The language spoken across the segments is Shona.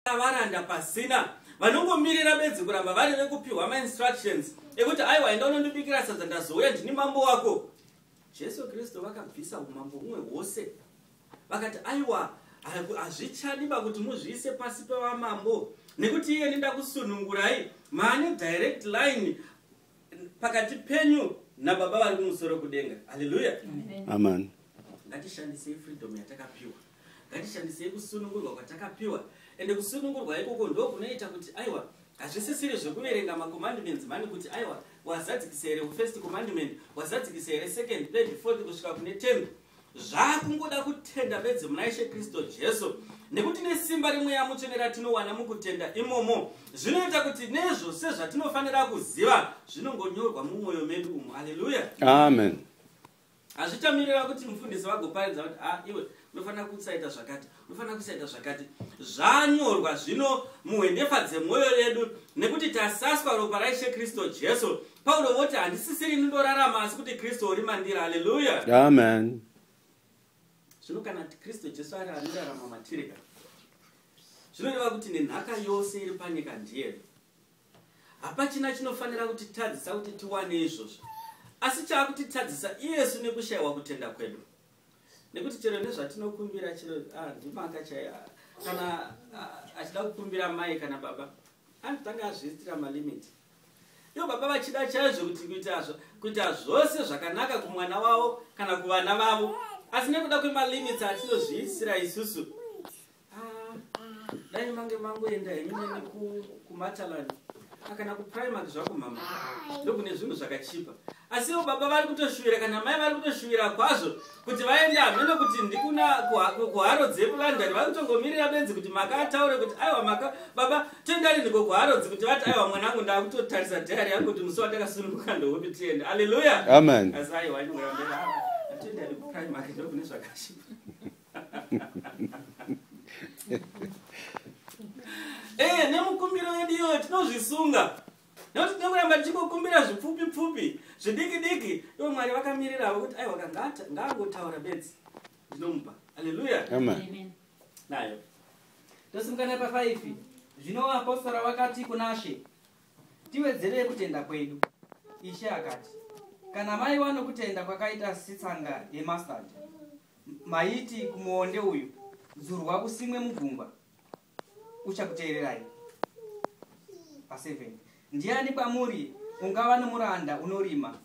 Varanda pasina vanongomirira bedzi kuramba vari vekupiwa mainstructions ekuti aiwa enda unondibikira sadza ndazouya ndini mambo wako. Jesu Kristu vakabvisa umambo humwe hwose vakati aiwa hazvichadiba kuti muzviise pasi pevamambo nekuti iye ndakusunungurai maane direct line pakati penyu nababa vari kumusoro kudenga. Haleluya, amen. Ngatishandisei freedom yatakapiwa, ngatishandisei kusunungurwa kwatakapiwa. Ende kusunungurwa ikoko ndo kunoita kuti aiwa hazvisisiri zvekuverenga macommandments mani kuti aiwa wazadzikisa here first commandment, wazadzikisa here second, third, fourth kusvika kune 10. Zvakungoda kutenda bedzi muna Ishe Kristu Jesu, nekuti nesimba remweya mutsvene ratinowana mukutenda imomo zvinoita kuti nezvose zvatinofanira kuziva zvinongonyorwa mumwoyo medu umu. Haleluya, amen. Hazvichamirira kuti mufundisi vagoparidza kuti a iwe unofanira kusaita zvakati, unofanira kusaita zvakati. Zvanyorwa zvino muhwendefa dzemwoyo yedu nekuti tasaswa ropa raIshe Kristu Jesu. Pauro voti handisisiri ndindorarama asi kuti Kristu uri mandiri. Haleluya, amen. Zvino kana Kristu Jesu ari anorarama matiri ka, zvinoreva kuti nenhaka yose iri panyika ndiyedu. Hapachina chinofanira kutitadzisa kuti tiwane izvozvo, asi chaakutitadzisa iyesu nekushayiwa kutenda kwedu. Nekuti chero nezvatinokumbira chero ndimaka chaiyo, kana achida kukumbira mai kana baba anotanga azviitira malimit. Ivo baba vachida chaizvo kuti kuita zvose zvakanaka kumwana wavo kana kuvana vavo, asi nekuda kwemalimits atinozviisira isusu, dai mange mangoenda henyu neni kuMatalan kana kuPrimark zvako mama, ndokune zvinhu zvakachipa. Asi ivo baba vari kutoshuvira kana mai vari kutoshuvira kwazvo kuti vaende hameno kuti ndikuna kuHarrods yekuLondon. Vari kutongomirira benzi kuti maka ataure kuti aiwa maka baba toenda riniko kuHarrods, kuti vati aiwa mwanangu, ndakutotarisa diary yangu kuti musi wandakasununguka ndoupi tiende. Aleluya, amen. Asi aiwa inongoramba toenda kuPrimark ndokune zvakachipa. Nemukumbiro yedu iyoyo tinozvisunga nekuti tinongoramba tichingokumbira zvipfupi pfupi, zvidiki diki. Ivo Mwari vakamirirawo kuti aiwa ngaangotaura bedzi ndinomupa. Aleluya, amen. Nayo Tosimukana pa5. Zvino vapostora vakati kuna She, "Tiwedzerei kutenda kwedu." Ishe akati, "Kana maiva nokutenda kwakaita setsanga yemustard, maiti kumuonde uyu, 'Dzurwa usimwe mugungwa,' uchakuteererai." Pa7. Ndiani kwamuri ungava nomuranda unorima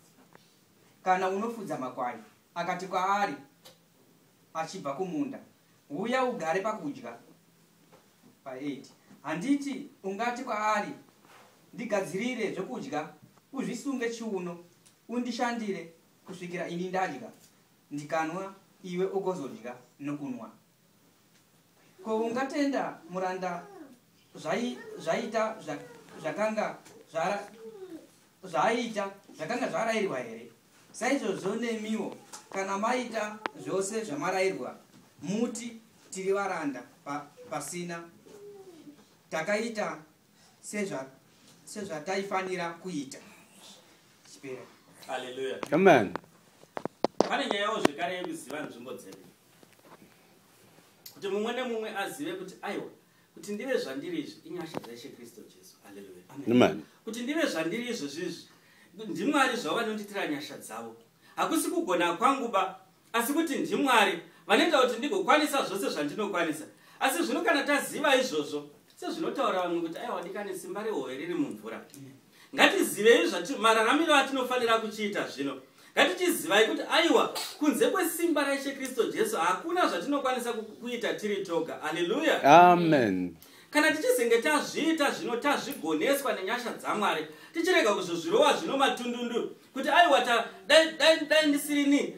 kana unofudza makwai, akati kwaari achibva kumunda, 'Uya ugare pakudya'? Pa8. Handiti ungati kwaari, 'Ndigadzirire zvokudya, uzvisunge chiuno, undishandire kusvikira ini ndadya ndikanwa, iwe ugozodya nokunwa'? Ko ungatenda muranda zvaita zvakanga zvaaita zvakanga zvarayirwa here? Saizvozvo nemiwo, kana maita zvose zvamarayirwa, muti, 'Tiri varanda pasina, takaita sezvataifanira kuita." Chipera. Haleluya, amen. Pane nyayawo zvekare yekuziva nzvimbo dzedu, kuti mumwe nemumwe azive kuti aiwa kuti ndive zvandiri izvi inyasha dzaIshe Kristu Jesu. Haleluya. Amen. Kuti ndive zvandiri izvozvizvi ndiMwari zvavo vanonditira nyasha dzavo. Hakusi kugona kwangu ba, asi kuti ndiMwari vanoita kuti ndigokwanisa zvose zvandinokwanisa. Asi zvino kana taziva izvozvo, sezvinotaura vamwe kuti aiwa dikani, simba rehove riri mumvura, ngatizivei mararamiro atinofanira kuchiita. Zvino ngatichizivai kuti aiwa kunze kwesimba raIshe Kristu Jesu hakuna zvatinokwanisa kuita tiri toga. Aleluya, amen. Kana tichizenge tazviita zvino, tazvigoneswa nenyasha dzaMwari, tichirega kuzozvirova zvino matundundu kuti aiwa dai ndisirini,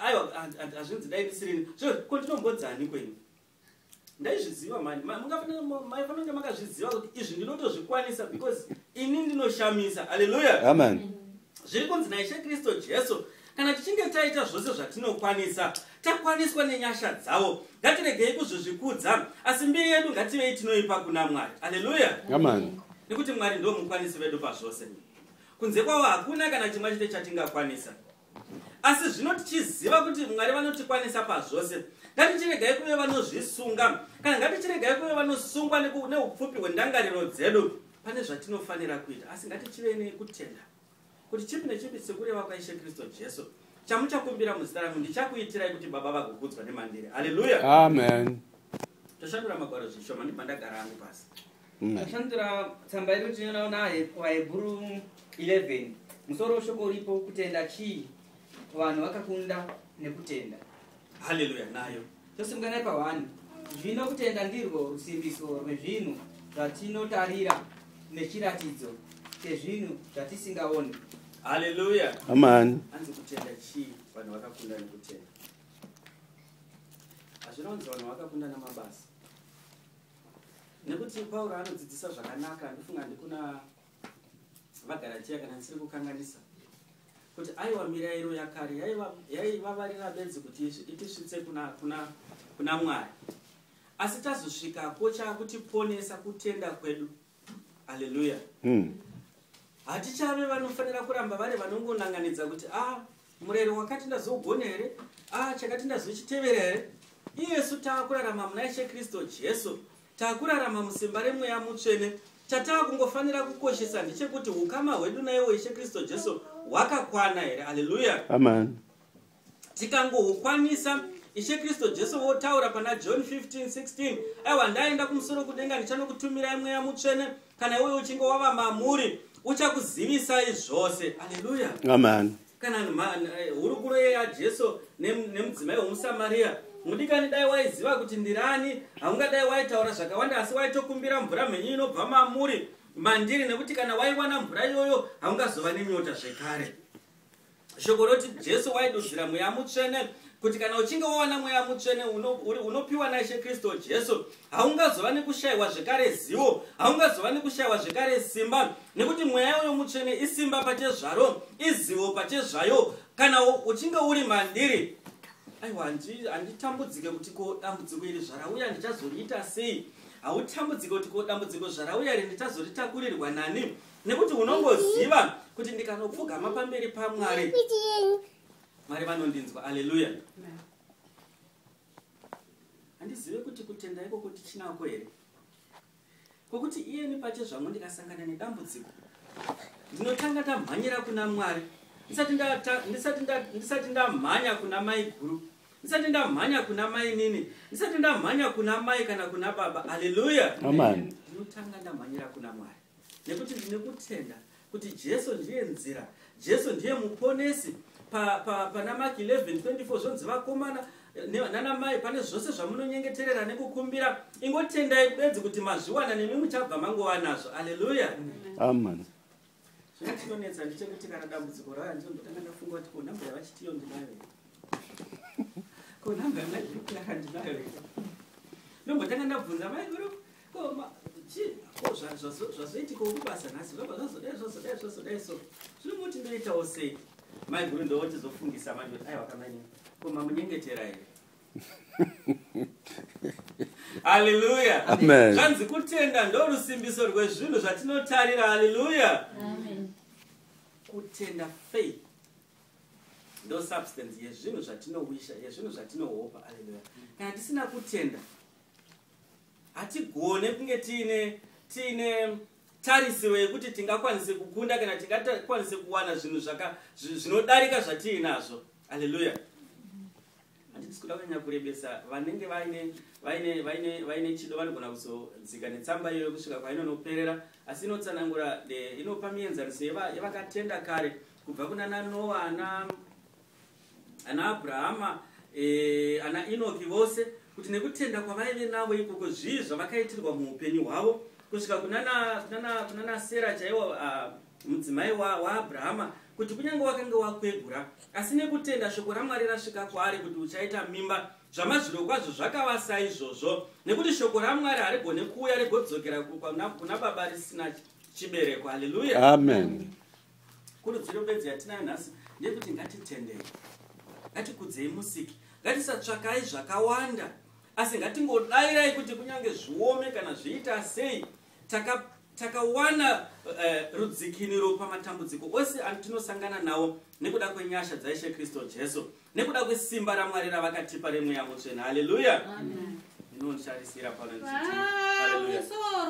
aiwa hazvinzi dai ndisirini. Zvino ko ndinombodzani kwenyu? Ndaizviziva mani. Maifanira kunge makazviziva kuti izvi ndinotozvikwanisa because ini ndinoshamisa. Aleluya. Amen. Zviri kunzi naIshe Kristu Jesu, kana tichinge taita zvose zvatinokwanisa, takwaniswa nenyasha dzavo, ngatiregei kuzvizvikudza, asi mbiri yedu ngativei tinoipa kuna Mwari. Aleluya. Amen. Nekuti Mwari ndo mukwanisi vedu pazvose, kunze kwavo hakuna kana chimwe chete chatingakwanisa. Asi zvino tichiziva kuti Mwari vanotikwanisa pazvose, ngatichiregai kuve vanozvisunga. Kana ngatichiregai kuve vanosungwa neupfupi hwendangariro dzedu pane zvatinofanira kuita, asi ngatichive nekutenda kuti chipi nechipi sekureva kwaIshe Kristu Jesu chamuchakumbira muzita rangu ndichakuitirai kuti Baba vagokudzwa nemandiri. Haleluya. Amen. Toshandura magwaro zvishoma ndibva ndagara hangu pasi. Amen. Tashandura tsamba yedu tinoona vaHebhuru 11. Musoro weshoko uripo kutenda chii? Vanhu vakakunda nekutenda. Haleluya nayo. Tosimuka naye pa1. Zvino kutenda ndirwo rusimbiso rwezvinhu zvatinotarira nechiratidzo chezvinhu zvatisingaoni. Haleluya. Amen. Hanzi kutenda chii? Vanhu vakakunda nekutenda. Hazvinonzi vanhu vakakunda namabasa. Nekuti Pauro anodzidzisa zvakanaka, ndifunga ndikuna vaGaratia kana ndisiri kukanganisa, kuti aiwa mirayiro yakare yaivavarira bedzi kuti itisvitse kuna Mwari. Asi tazosvikako chakutiponesa kutenda kwedu. Haleluya. Hatichave vanofanira kuramba vari vanongonanganidza kuti murayiro wakati ndazougona here, chakati ndazochitevera here. Iyesu taakurarama muna Ishe Kristu Jesu, taakurarama musimba remweya mutsvene. Chataakungofanira kukoshesa ndechekuti ukama hwedu naiwo Ishe Kristu Jesu hwakakwana here. Haleluya. Amen. Tikangohukwanisa, Ishe Kristu Jesu votaura pana John 15:16, aiwa ndaenda kumusoro kudenga ndichanokutumirai mweya mutsvene, kana iwe uchinge wava mamuri uchakuzivisai zvose. Haleluya. Amen. Kana hurukuro yaJesu nemudzimai womuSamaria, mudikani dai waiziva kuti ndirani, haungadai waitaura zvakawanda, asi waitokumbira mvura mhenyu inobva mamuri mandiri, nekuti kana waiwana mvura iyoyo haungazova nenyota zvekare. Shoko roti Jesu waidudzira mweya mutsvene kuti kana uchinge wawana mweya mutsvene unopiwa naIshe Kristu Jesu, haungazova nekushayiwa zvekare zivo, haungazova nekushayiwa zvekare simba, nekuti mweya uyo mutsvene isimba pachezvaro, izivo pachezvayo. Kana uchinge uri mandiri, aiwa handitambudzike kuti ko dambudziko iri zvarauya ndichazoriita sei, hautambudzike kuti ko dambudziko zvarauya iri ndichazoritakurirwa nani, nekuti unongoziva kuti ndikanopfugama pamberi paMwari, Mwari vanondinzwa. Haleluya. Handizive kuti kutenda ikoko tichinako here, kwokuti iyeni pachezvangu ndikasangana nedambudziko ndinotanga ndamhanyira kuna Mwari, ndisati ndamhanya kuna mai guru, ndisati ndamhanya kuna mai nini, ndisati ndamhanya kuna mai kana kuna baba. Haleluya. Amen. Ndinotanga ndamhanyira kuna Mwari, nekuti ndine kutenda kuti Jesu ndiye nzira, Jesu ndiye muponesi. Pana Mark 11:24 zvonzi vakomana nanamai, pane zvose zvamunonyengeterera nekukumbira, ingotendai bedzi kuti mazviwana nemi muchabva mangova nazvo. Haleluya. Amen. Zvino chinonetsa ndechekuti kana dambudziko rauya ndinombotanga ndafunga kuti ko nhamba yavachitiyo ndinayo here, ko nhamba yamaiguru ndinayo here, ndombotanga ndabvunza maiguru ko zvazoitika kubasa nhasi zvabva zvazodai zvazodai zvazodai, so zvinomoti ndoitawo sei. Maiguru ndochizofungisa manje kuti aiwa kamaini, ko mamunyengetera here. Haleluya. Amen. Zvanzi kutenda ndorusimbiso rwezvinhu zvatinotarira. Haleluya. Amen. Kutenda, faith, ndo substance yezvinhu zvatinowisha, yezvinhu zvatinohopa. Haleluya. Kana tisina kutenda hatigone kunge tiine tarisiro yekuti tingakwanise kukunda kana tingakwanise kuwana zvinhu zvinodarika zvatiinazvo. Haleluya. Handisi kuda kunyanya kurebesa, vanenge vaine chido vanogona kuzodzika netsamba iyoyo kusvika kwainonoperera, asi inotsanangura, inopa mienzaniso yevakatenda kare kubva kuna naNoa, ana Abrahama, ana Enoki vose, kuti nekutenda kwavaive navo ikoko zvii zvavakaitirwa muupenyu hwavo, kusvika kuna Sera chaiwo, mudzimai waAbrahama, kuti kunyange wakanga wakwegura, asi nekutenda shoko raMwari rasvika kwaari kuti uchaita mimba, zvamazviro kwazvo zvakava saizvozvo, nekuti shoko raMwari harigone kuuya rigodzokera kuna Baba risina chibereko. Haleluya. Amen. Kurudziro bedzi yatinayo nhasi ndeyekuti ngatitendei, ngatikudzei Musiki, ngatisatsvakai zvakawanda, asi ngatingodairai kuti kunyange zviome kana zviita sei, takawana rudzikinuro pamatambudziko ose atinosangana nawo nekuda kwenyasha dzaIshe Kristu Jesu, nekuda kwesimba raMwari ravakatipa remweya mutsvene. Haleluya. Amen. Ndinonisharisira pano ndichiti haleluya. Pamusoro.